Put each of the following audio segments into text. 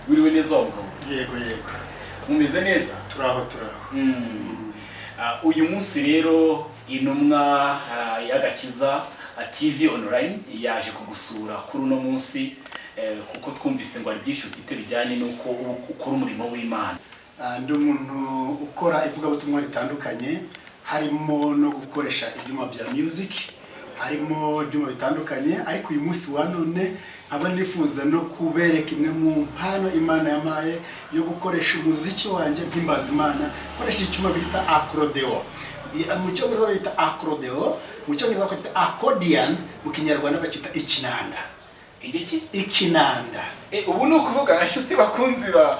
Wiriwe neza wa mugabo? Yego yego. Mumeze neza? Turaho turaho. Uyu munsi rero Intumwa y'Agakiza TV Online yaje kugusura kuri uno munsi, kuko twumvise ngo hari byinshi ufite bijyanye n'uko ukora umurimo w'Imana. Ndi umuntu ukora ivugabutumwa ritandukanye, harimo no gukoresha ibyuma bya music, harimo ibyuma bitandukanye, ariko uyu munsi wa none nkaba nifuza no kubereka imwe mu mpano Imana yampaye yo gukoresha umuziki wanjye mpimbaza Imana, nkoresha icyuma bita accordion. Mu cyongereza bita accordion, mu cyongereza bakita accordion, mu kinyarwanda bakita ikinanda. Igiki? Ikinanda. Ubu ni ukuvuga, inshuti bakunzi ba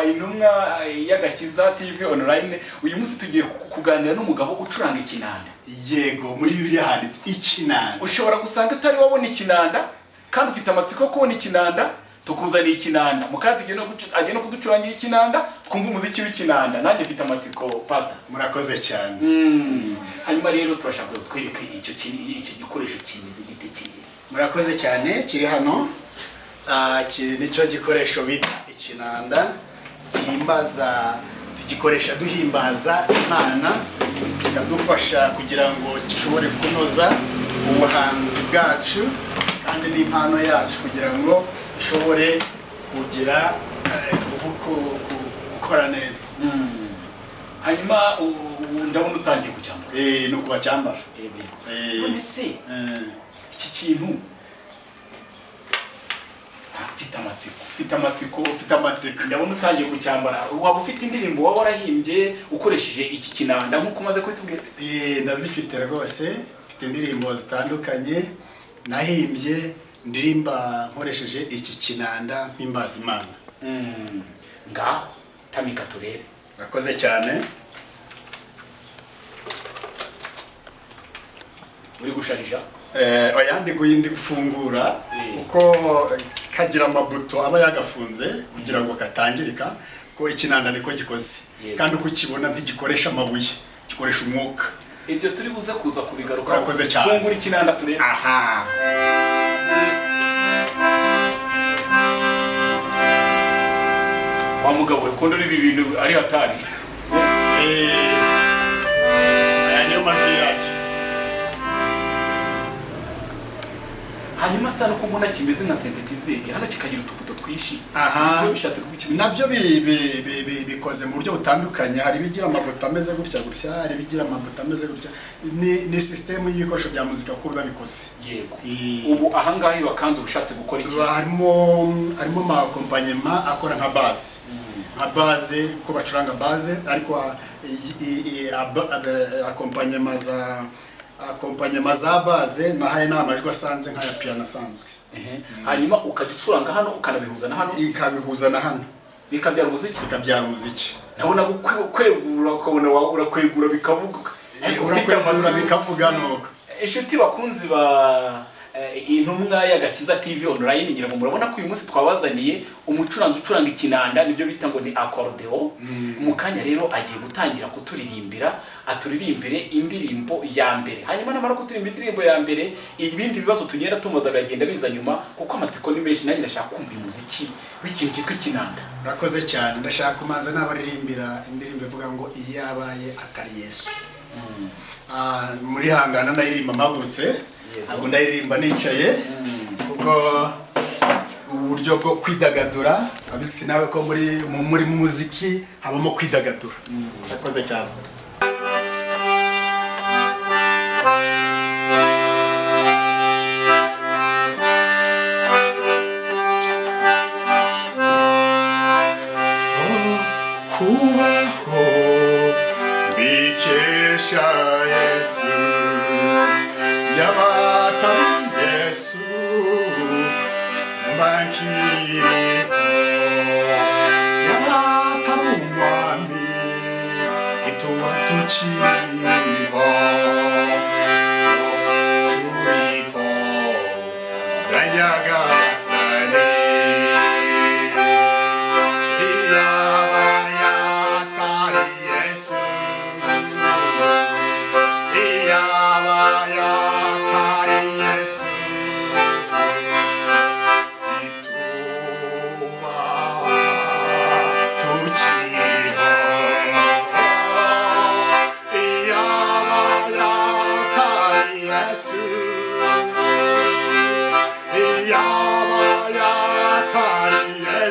Intumwa y'Agakiza TV Online, uyu munsi tugiye kuganira n'umugabo ucuranga ikinanda. Yego, muri Bibiliya handitse ikinanda. Ushobora gusanga utari wabona ikinanda kandi ufite amatsiko yo kubona ikinanda, tukuzaniye ikinanda mukanya, tugiye no agiye no kuducurangira ikinanda, twumva umuziki w'ikinanda. Nanjye mfite amatsiko, pastor. Murakoze cyane. Hanyuma rero turashaka ngo twereke icyo gikoresho kimeze gite, kiri? Murakoze cyane. Kiri hano. Iki nicyo gikoresho bita ikinanda gihimbaza, tugikoresha duhimbaza Imana, kikadufasha kugira ngo gishobore kunoza ubuhanzi bwacu kandi n'impano yacu kugira ngo ishobore kugira gukora neza. Hanyuma ndabona utangiye kucyambara. Ni uku bacyambara. Yego yego. None se iki kintu, mfite amatsiko, mfite amatsiko. Ufite amatsiko. Ndabona utangiye kucyambara. Waba ufite indirimbo waba warahimbye ukoresheje iki kinanda nk'uko umaze kubitubwira? Ndazifite rwose, mfite indirimbo zitandukanye nahimbye ndirimba nkoresheje iki kinanda mpimbaza Imana. Ngaho tamika turebe. Murakoze cyane. Uri gusharija? Oya, ndi gufungura kuko kagira amabuto aba yagafunze kugira ngo katangirika, ko ikinanda niko gikoze. Kandi uko ukibona ntigikoresha amabuye, gikoresha umwuka. Ibyo turi buze kuza kubigarukaho. Urakoze cyane. Fungura ikinanda turebe. Aha. Wa mugabo we, ko ndora ibi bintu ari hatari! Aya niyo majwi yacyo. Hanyuma asa nuko mbona kimeze nka synthétiseur hano, kikagira utubuto twinshi. Aha. Ibyo bishatse kuvuga iki? Nabyo bikoze mu buryo butandukanye. Hari ibigira amabuto ameze gutya gutya, hari ibigira amabuto ameze gutya. Ni sisitemu y'ibikoresho bya muzika uko biba bikoze. Ubu ahangaha iyo wakanze uba ushatse gukora iki? Harimo ama accompagnement akora nka basse, nka basse uko bacuranga basse, ariko accompagnement za basse nahaye ni amajwi asanze nk'aya piano asanzwe. Hanyuma ukajya ucuranga hano ukanabihuza na hano? Ikabihuza na hano. Bikabyara umuziki. Bikabyara umuziki. Nabona kwegura ukabona wawe urakwegura bikavuga. Ariko ufite Urakwegura amatsiko. bikavuga nuko. Inshuti bakunzi ba Intumwa y'Agakiza TV Online, ngira ngo murabona ko uyu munsi twabazaniye umucuranzi ucuranga ikinanda, nibyo bita ngo ni accordéon. Mu kanya rero agiye gutangira kuturirimbira, aturirimbire indirimbo ya mbere. Hanyuma namara kuturirimba indirimbo ya mbere, ibindi bibazo tugenda tumaza biragenda biza nyuma, kuko amatsiko ni menshi. Nanjye ndashaka kumva uyu muziki w'ikintu cyitwa ikinanda. Urakoze cyane. Ndashaka kumanza nabaririmbira indirimbo ivuga ngo "Iyo yabaye atari Yesu". Muri hangana ndayiririmba mpagurutse. Ntabwo ndayiririmba nicaye, kuko uburyo bwo kwidagadura, abizi nawe ko muri muziki habamo kwidagadura. Urakoze cyane. Kubaho mbikesha Yesu, yabatari Yesu simba nkiriho, yabatari umwami ntituba tukiriho, turiho na Nyagasani. Iyaba yatari Yesu, iyaba yatari Yesu, ituba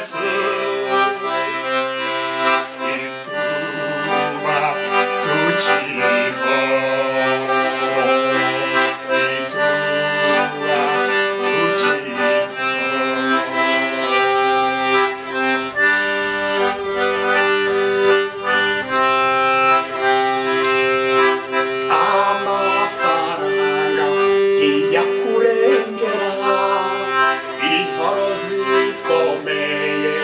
Yesu, ituma tukiriho, ituma tukiriho. Amafaranga ntiyakurengera, intoro zikomeye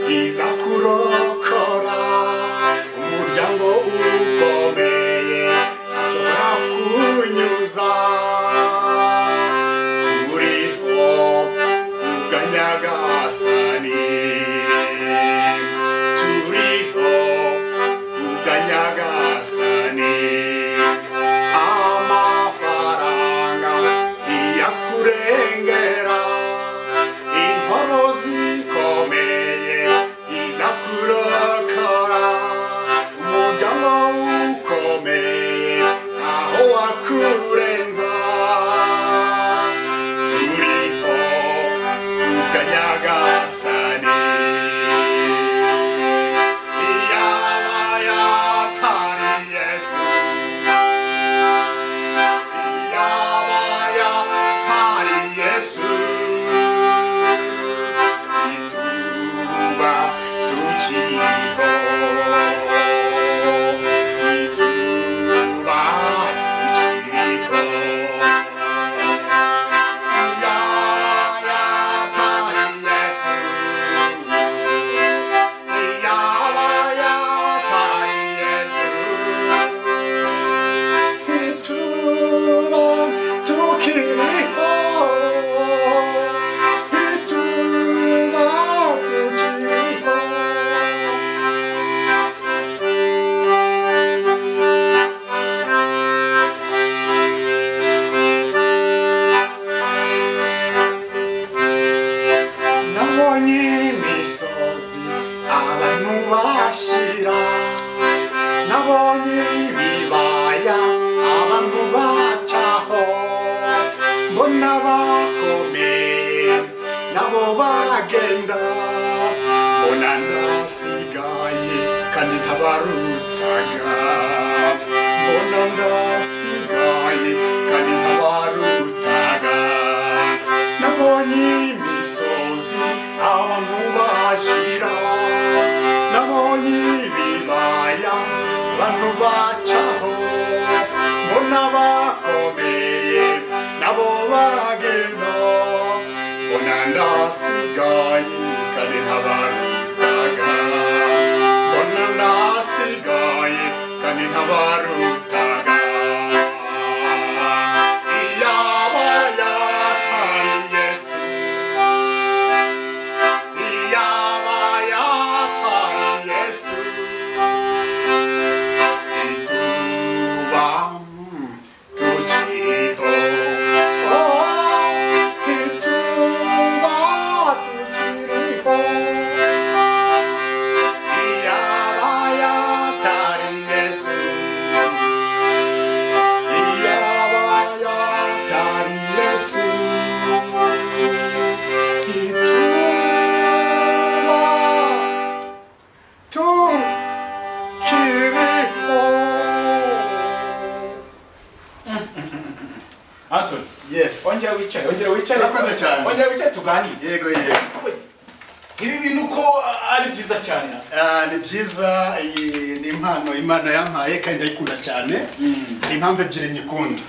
ntizakurokora, umuryango ukomeye ntacyo wakunyuza. Turiho kubwa Nyagasani, turiho kubwa Nyagasani. Amafaranga ntiyakurengera, intoro zikomeye ntizakurokora, umuryango ukomeye ntaho wakurenza. Turiho kubwa Nyagasani. Iyaba yatari Yesu, iyaba yatari Yesu, ituba tukiriho, ituba tukiriho. Iyaba yatari Yesu, iyaba yatari Yesu, ituma tukiriho, ituma tukiriho. Nabonye imisozi abantu bashyira, nabonye ibibaya abantu bacaho, mbona bakomeye nabo bagenda, mbona ndasigaye kandi ntabarutaga, mbona ndasigaye kandi ntabarutaga. Nabonye imisozi abantu bashyira, nabonye ibibaya abantu bacaho, mbona bakomeye nabo bagenda, mbona ndasigaye kandi ntabarutaga, mbona ndasigaye kandi ntabarutaga. Iyaba yatari Yesu, iyaba yatari Yesu, ituba tukiriho, oh, ituba tukiriho. Iyaba yatari Yesu, iyaba yatari Yesu, ituma tukiriho. Anthony, Yes. ongera wicare, ongera wicare. Urakoze cyane. Ongera wicare tuganire. Yego yego. Ibi bintu ko ari byiza cyane. Ah, ni byiza, iyi ni impano Imana yampaye kandi ndayikunda cyane. Hari impamvu ebyiri nyikunda.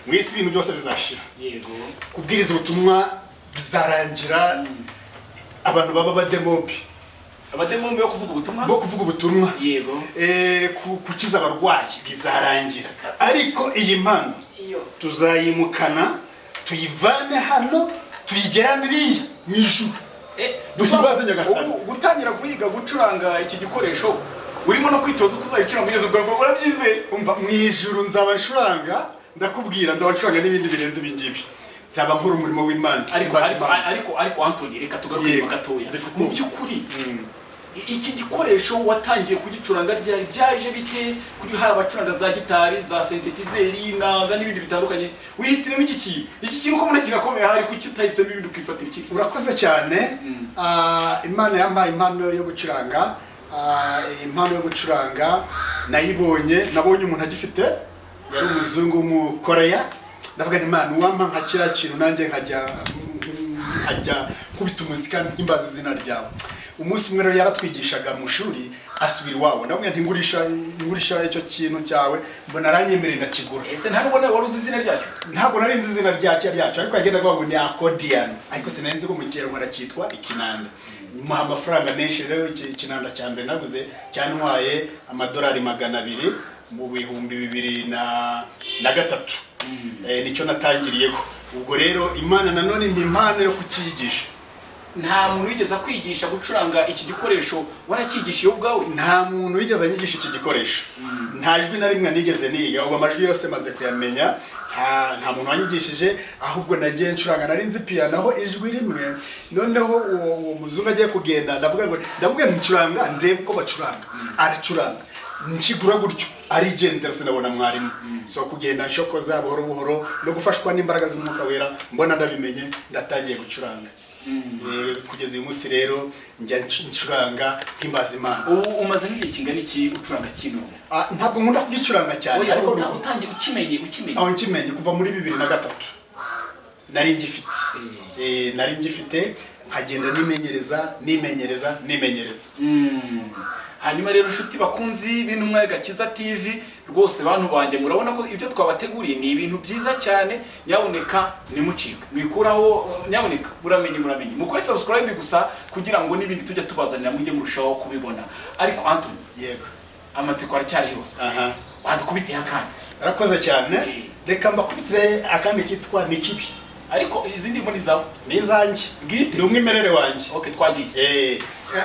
Mu isi ibintu byose bizashira. Yego. Kubwiriza ubutumwa bizarangira, abantu baba abademobi Abademombe bo kuvuga ubutumwa? bo kuvuga ubutumwa. Yego. Gukiza abarwayi bizarangira, ariko iyi mpano tuzayimukana, tuyivane hano tuyigerane iriya mu ijuru. Duhimbaze Nyagasani. Ubu gutangira kuyiga gucuranga iki gikoresho urimo no kwitoza uko uzayicuranga kugeza ubwo bwo urabyizeye? Umva, mu ijuru nzaba ncuranga, ndakubwira, nzaba ncuranga n'ibindi birenze ibi ngibi, nzaba nkora umurimo w'Imana. Ariko Himbaza ariko Imana. ariko ariko Anthony, reka tugaruke Yego. inyuma gatoya. Ndi Mu kukumva. by'ukuri Iki gikoresho watangiye kugicuranga ryari? Byaje bite? Kuri hari abacuranga za gitari, za synthétiseur, inanga n'ibindi bitandukanye, wihitiramo iki kintu? Iki kintu uko mbona kirakomeye, hari kuki utahisemo ibindi ukifatira iki? Urakoze cyane. Imana yampaye impano yo gucuranga. Impano yo gucuranga nayibonye, nabonye umuntu agifite, yari umuzungu w'umukoreya. Ndavuga nti: "Imana, uwampa nka kiriya kintu nanjye nkajya nkubita umuzika mpimbaza izina ryawe." Umunsi umwe rero yaratwigishaga mu ishuri, asubira iwabo. Ndavuga nti: "Ngurisha, ngurisha icyo kintu cyawe." Mbona aranyemereye, ndakigura. Ese nta nubwo nawe wari uzi izina ryacyo? Ntabwo nari nzi izina ryacyo, ariko yagendaga avuga ngo ni accordion, ariko sinari nzi ko mu Kinyarwanda cyitwa ikinanda. Muha amafaranga menshi rero. Iki ikinanda cya mbere naguze cyantwaye amadolari 200 mu 2003. Nicyo natangiriyeho. Ubwo rero Imana nanone impa impano yo kucyigisha. Nta muntu wigeze akwigisha gucuranga iki gikoresho? Waracyigisha ubwawe? Nta muntu wigeze anyigisha iki gikoresho. Nta jwi na rimwe nigeze niga. Ubu amajwi yose maze kuyamenya. Nta muntu wanyigishije, ahubwo nagiye ncuranga. Nari nzi piyano aho ijwi rimwe. Noneho uwo muzungu agiye kugenda, ndavuga ngo, ndavuga nti: "Ncuranga ndebe uko bacuranga." Aracuranga, nkigura gutyo, arigendera, sinabona mwarimu. So kugenda nshokoza buhoro buhoro no gufashwa n'imbaraga z'Umwuka Wera, mbona ndabimenye, ndatangiye gucuranga. Kugeza uyu munsi rero njya ncuranga mpimbaza Imana. Ubu umaze nk'igihe kingana iki ucuranga kino? Ntabwo nkunda kugicuranga cyane. Oya, ariko utangiye ukimenye. Aho nkimenye kuva muri 2003 nari ngifite. Nari ngifite, nkagenda nimenyereza, nimenyereza, nimenyereza. Hanyuma rero, inshuti bakunzi b'Intumwa y'Agakiza TV, rwose bantu banjye, murabona ko ibyo twabateguriye ni ibintu byiza cyane. Nyabuneka nimucikwe, mwikuraho, nyabuneka muramenye, muramenye mukore subscribe gusa kugira ngo n'ibindi tujya tubazanira mujye murushaho kubibona. Ariko Anthony, Yego. amatsiko aracyari yose. Aha. Wadukubitiye akandi. Arakoze cyane. Reka mbakubitire akandi kitwa "Ni kibi". Ariko izi ndirimbo ni zawe? Ni izanjye. Bwite? Ni umwimerere wanjye. Okay, twagiye.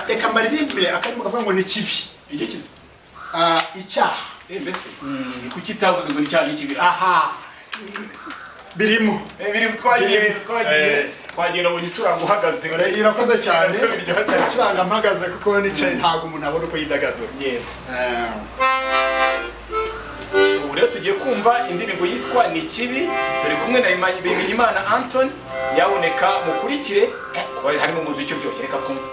Reka mbaririmbire akarimo kavuga ngo "Ni kibi". Igikize? Icyaha. Mbese kuki itavuze ngo ni icyaha n'ikibira? Aha birimo. Biri, twagiye. Birimo. Twagiye. Twagiye, nabonye ucuranga uhagaze. Irakoze cyane. Nabyo biryoha cyane. Ncuranga mpagaze kuko nicaye ntabwo umuntu abona uko yidagadura. Yego. Ubu rero tugiye kumva indirimbo yitwa "Ni kibi". Turi kumwe na Bimenyimana Anthony. Nyabuneka mukurikire, kuba harimo umuziki uryoshye. Reka twumve.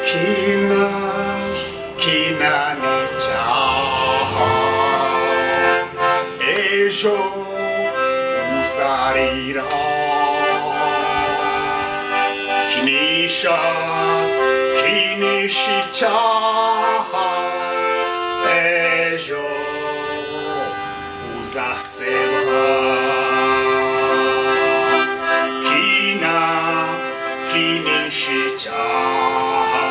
Kina, kina n'icyaha, ejo uzarira. Kinisha, kinisha icyaha, ejo uzaseba. Kina, kinisha icyaha,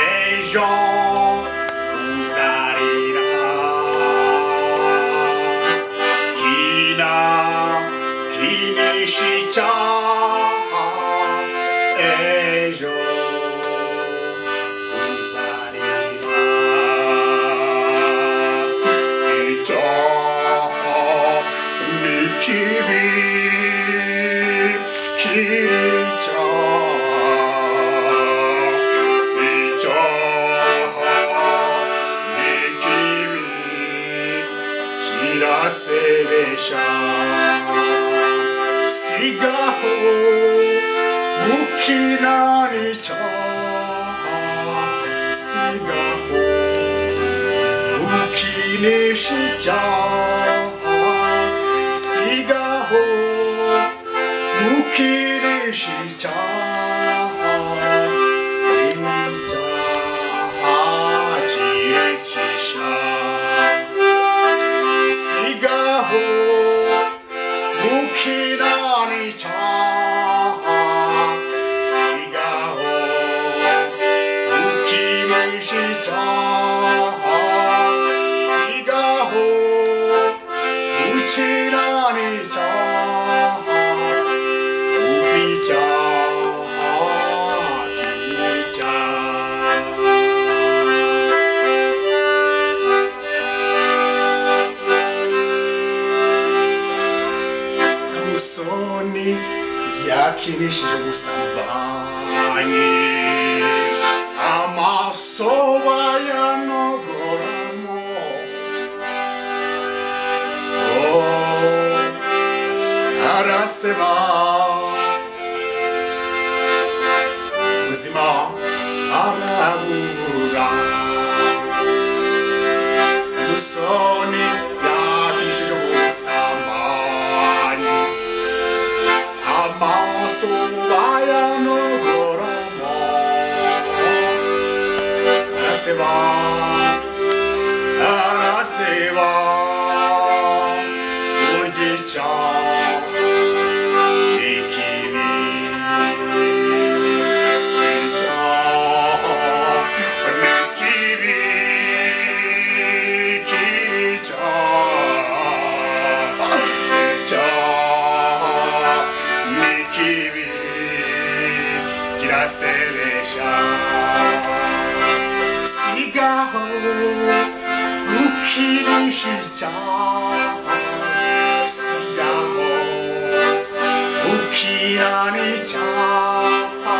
ejo uzarira. Kina, kinisha icyaha, ejo uzarira. Icyaha ni kibi, kirica. Icyaha ni kibi, kirasebesha. Sigaho gukina n'icyaha, sigaho ukinisha icyaha, sigaho ukinisha icyaha. Icyaha kirecisha. Sigaho gukina n'icyaha, sigaho ukinisha. Yakinishije ubusambanyi, amaso bayanogoramo. Oh, araseba, ubuzima arabura. Samusoni yakinishije ubusambanyi, amaso bayanogoramo. Araseba, araseba, burya icyaha ni kibi. Icyaha ni kibi, kirica. Icyaha ni kibi, kirasebesha. Sigaho gukinisha icyaha, sigaho gukirana icyaha,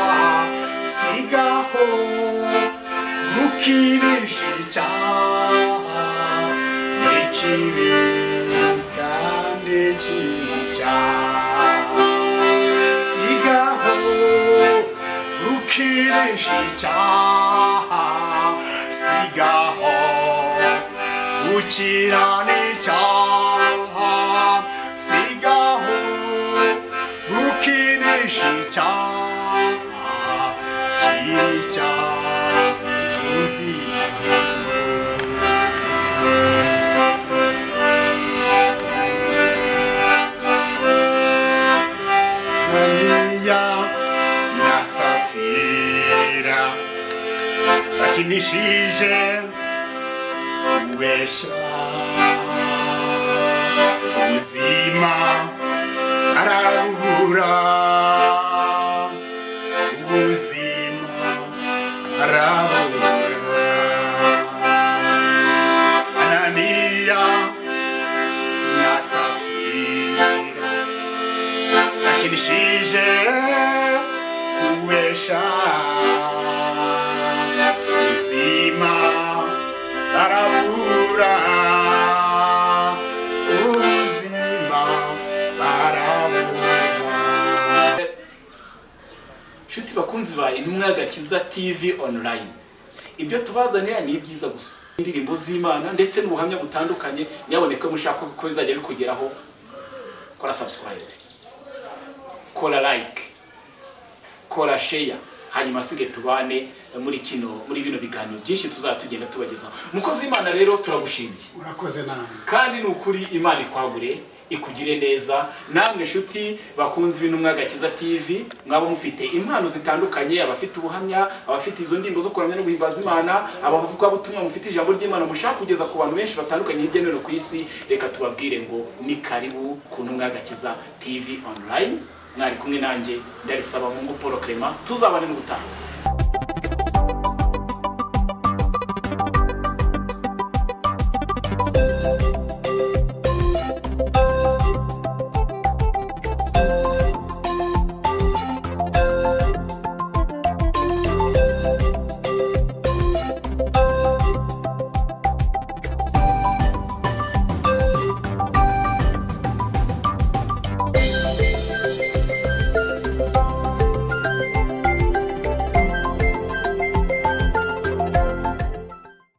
sigaho gukinisha icyaha. Ni kibi kandi cyica. Sigaho gukinisha icyaha, sigaho gukirana icyaha, sigaho gukinisha icyaha, cyica ubuzima. Ananiya na Safira bakinishije kubeshya, ubuzima arabubura, ubuzima arabubura. Ananiya na Safira bakinishije kubesha, ubuzima barabura, ubuzima barabura. Nshuti bakunzi ba Intumwa y'Agakiza TV Online, ibyo tubazanira ni ibyiza gusa, indirimbo z'Imana ndetse n'ubuhamya butandukanye. Nyaboneka mushaka ko bizajya bikugeraho, kora subscribe, kora like, kora share, hanyuma asige tubane muri bino biganiro byinshi tuzajya tugenda tubagezaho. Mukozi w'Imana rero, turagushimiye. Urakoze nawe. Kandi ni ukuri, Imana ikwagure, ikugire neza. Namwe nshuti bakunze ibintu Agakiza TV, mwaba mufite impano zitandukanye, abafite ubuhamya, abafite izo ndirimbo zo kuramya no guhimbaza Imana, abavugabutumwa mufite ijambo ry'Imana mushaka kugeza ku bantu benshi batandukanye hirya no hino ku isi, reka tubabwire ngo ni karibu ku Ntumwa y'Agakiza TV Online. Mwari kumwe nanjye, Ndarisaba Mungu Paul Clement. Tuzabane n'ubutaha.